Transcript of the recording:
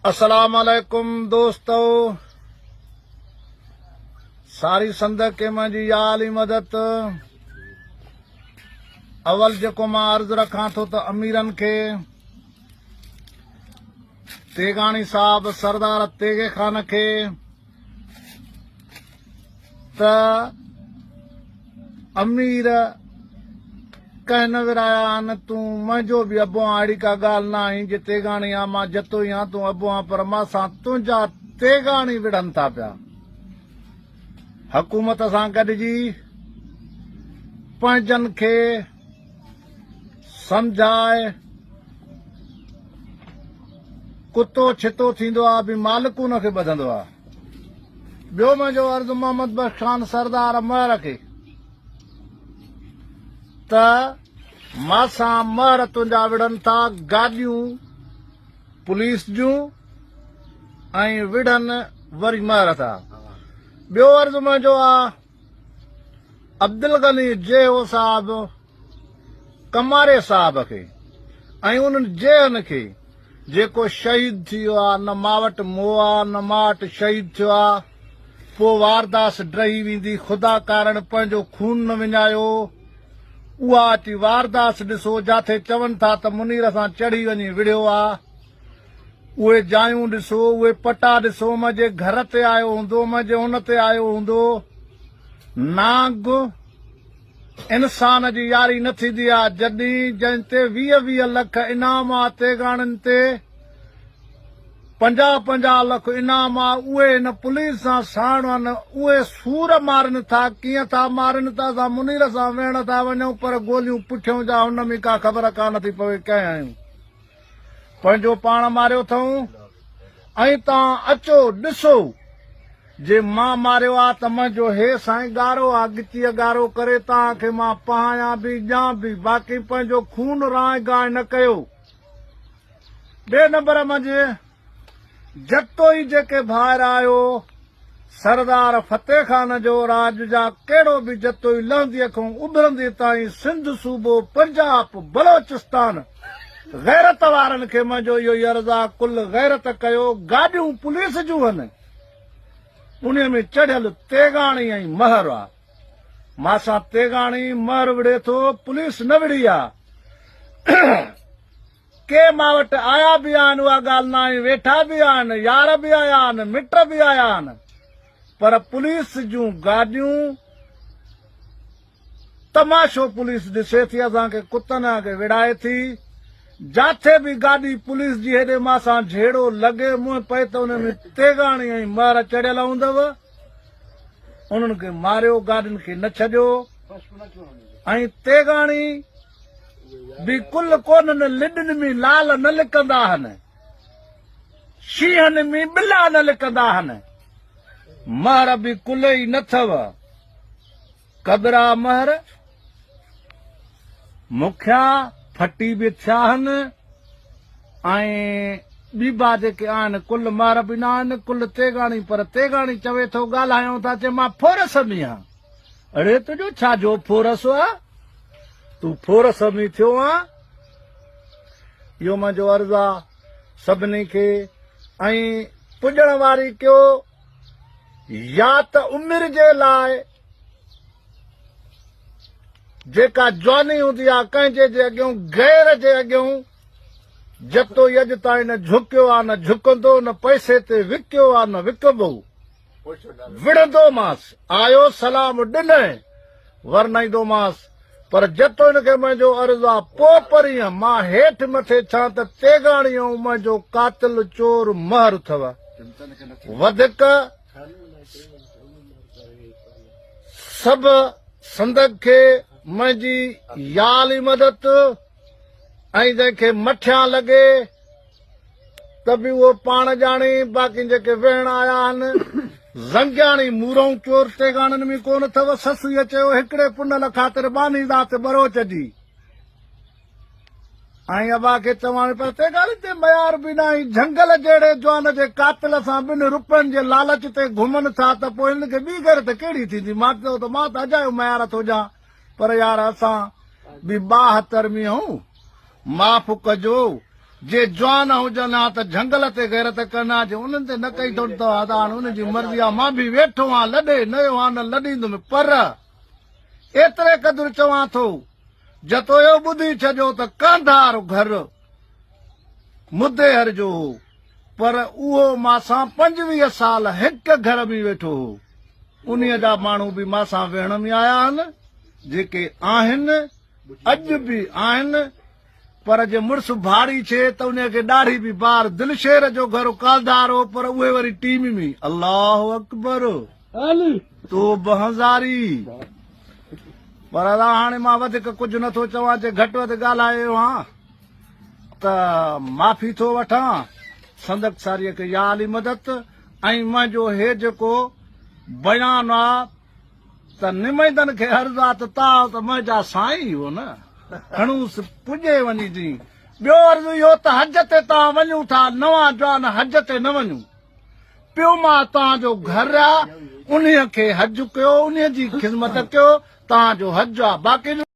السلام عليڪم دوستو ساري سنڌ کي منهنجي يا علي مدد اول جيڪو مان عرض رکان ٿو ته اميرن کي تيغاڻي صاحب سردار تيغي خان کي ته امير ڪنهن نه ورايا آهن، تون منهنجو به ابو آن اهڙي ڪا ڳالهه نه آهين جي تيغاڻي آن مان جتوئي آن تون ابو آن پر مان سان تنهنجا تيغاڻي وڙهن ٿا پيا. حڪومت سان گڏجي پنهنجن کي سمجهاء. ڪتو ڇتو ٿيندو آ به مالڪ ان کي ٻڌندو آ. ٻيو منهنجو عرض محمد بخش خان سردار مهر کي ته مان سان مهر تنهنجا وڙهن ٿا گاڏيون پوليس جون ۽ وڙهن وري مهر ٿا. ٻيو عرض منهنجو آ عبدالغني جيهو صاحب ڪماري صاحب کي ۽ انهن جيهن کي جيڪو شهيد ٿي ويو آ نه مان وٽ مئو آ نه مان وٽ شهيد ٿيو آ پوء وارداس ڊهي ويندي خدا ڪارڻ پنهنجو خون نه وڃايو اها اچي وارداس ڏسو جاٿي چون ٿا ته منير سان چڙهي وڃي وڙهيو آ اهي جايون ڏسو اهي پٽا ڏسو منهنجي گهر تي آيو هوندو منهنجي ان تي آيو هوندو نانگ انسان جي ياري نه ٿيندي آ جڏهن جنهن تي 20 20 لک انعام آ تيغاڻين تي 50 50 لک انعام آ اهي هن پوليس سان ساڻ آهن اهي سور مارن ٿا ڪيئن ٿا مارن ته اسان منير سان ويهڻ ٿا وڃون پر گوليون پٺيون جا هن ۾ ڪا خبر ڪانه ٿي پوي ڪنهن هنيون پنهنجو پاڻ ماريو اٿئون ۽ تان اچو ڏسو جي مان ماريو آ ته منهنجو هي سائين ڳارو آ ڳچيء ڳارو ڪري توهان کي مان پهايان به ڄان به باقي پنهنجو خون رانء گانء نه ڪيو. ٻئي نمبر منجهه جتوئي جيڪي ڀائر آهيو سردار فتح خان جو راڄ جا ڪهڙو به جتوئي لهنديء کان اڀرندي تائين سنڌ صوبو پنجاپ بلوچستان غيرت وارن کي منهنجو اهو ئي عرض آ ڪل غيرت ڪيو گاڏيون پوليس جون هن انهيء ۾ چڙهيل تيغاڻي ۽ مهر آ. مان سان تيغاڻي مهر وڙهي ٿو، پوليس نه وڙهي آ. ڪي مان وٽ آيا به آهن، اها ڳالهه ناهي، ويٺا به آهن، يار به آيا آهن، مٽ به آيا آهن، پر پوليس جون گاڏيون تماشو پوليس ڏسي ٿي اسان کي ڪتن آگي وڙهائي ٿي جاٿي به گاڏي پوليس جي هيڏي مان سان جهيڙو لڳي منهن پئي ته ان ۾ تيغاڻي ۽ مهر چڙهيل هوندو انهن کي ماريو گاڏين کي نه ڇڏيو ۽ تيغاڻي به ڪل ڪونهن لڏن ۾ لال نه لڪندا هن شينهن ۾ ٻلا نه لڪندا هن مهر به ڪل ئي نه ٿو ڪٻرا مهر مکيا ڦٽي به ٿيا هن ۽ ٻيبا جيڪي آهن ڪل مهر به نه آهن ڪل تيغاڻي پر تيغاڻي چوي ٿو ڳالهايون ٿا چي مان ڦورس ۾ آهيان اڙي تنهنجو ڇا جو ڦورس آ تون ڦورس ۾ ٿيو آن اهو منهنجو عرض آ سڀني کي ۽ پڄڻ واري ڪيو يا ته عمر جي لاء جيڪا جواني هوندي آ ڪنهن جي جي اڳيون غير جي اڳيون جتوئي اڄ تائين نه جهڪيو آ نه جهڪندو نه پئسي تي وڪيو آ نه وڪبو وڙهندومانس آيو سلام ڏنئين ورنائيندومانس پر جتوئين کي منهنجو عرض آ پوء پرينء مان هيٺ مٿي ڇان ته تيغاڻي ۽ منهنجو قاتل چور مهر اٿئو. وڌڪ سڀ سندگ کي منهنجي يا علي مدد ۽ جنهن کي مٺيان لڳي ته به اهو پاڻ ڄاڻي، باقي جيڪي ويهڻ آيا آهن، زنگياڻي مورئون چور تيغاڻن ۾ ڪونه اٿئو. سسئيء چيو، هڪڙي پنهل خاطر ٻانهي ذات ٻروچ جي. ۽ ابا کي چوان پر تيغاڻي تي ميار به ناهي، جهنگل جهڙي جوان جي قاتل سان ٻن روپين جي لالچ تي گهمن ٿا ته پوء هنن کي ٻي غيرت ڪهڙي ٿيندي؟ مان چيو ته مان ته اجايو ميار ٿو ڏيان، پر يار اسان به ٻاهتر مينهون، معاف ڪجو. جي جوان هجن ها ته جهنگل تي غيرت ڪن ها، جي انهن تي نه ڪئي اٿن ته هاڻ انهن جي مرضي آ، مان به ويٺو آهيان لڏي نه ويو آهيان نه لڏيندم، پر ايتري قدر چوان ٿو جتويو ٻڌي ڇڏيو ته ڪانڌار گهر مديهر جو هو، پر اهو مان سان 25 سال هڪ گهر ۾ ويٺو هو، انهيء جا ماڻهو به مان سان ويهڻ ۾ آيا آهن، جيڪي آهن اڄ به آهن. پر جي مڙس ڀاڙي ڇي ته انهيء کي ڏاڙهي به بار. دلشير جو گهر ڪالڌار هو پر اهي وري ٽيم ۾. الله اڪبر توبه هزاري. پر ادا هاڻي مان وڌيڪ ڪجهه نه ٿو چوان جي گهٽ وڌ ڳالهايو هان ته معافي ٿو وٺان. سندڪ ساريء کي يا علي مدد ۽ منهنجو هي جيڪو بيان آ. ته نمائندن کي عرض آ ته تان ته منهنجا سائين هو نه کڻوس پڄي وڃي جين. ٻيو عرض اهو ته حج تي تان وڃون ٿا نوان جوان حج تي نه وڃون. پيو مان تان جو گهر آ انهيء کي حج ڪيو انهيء جي خذمت ڪيو تان جو حج آ باقي.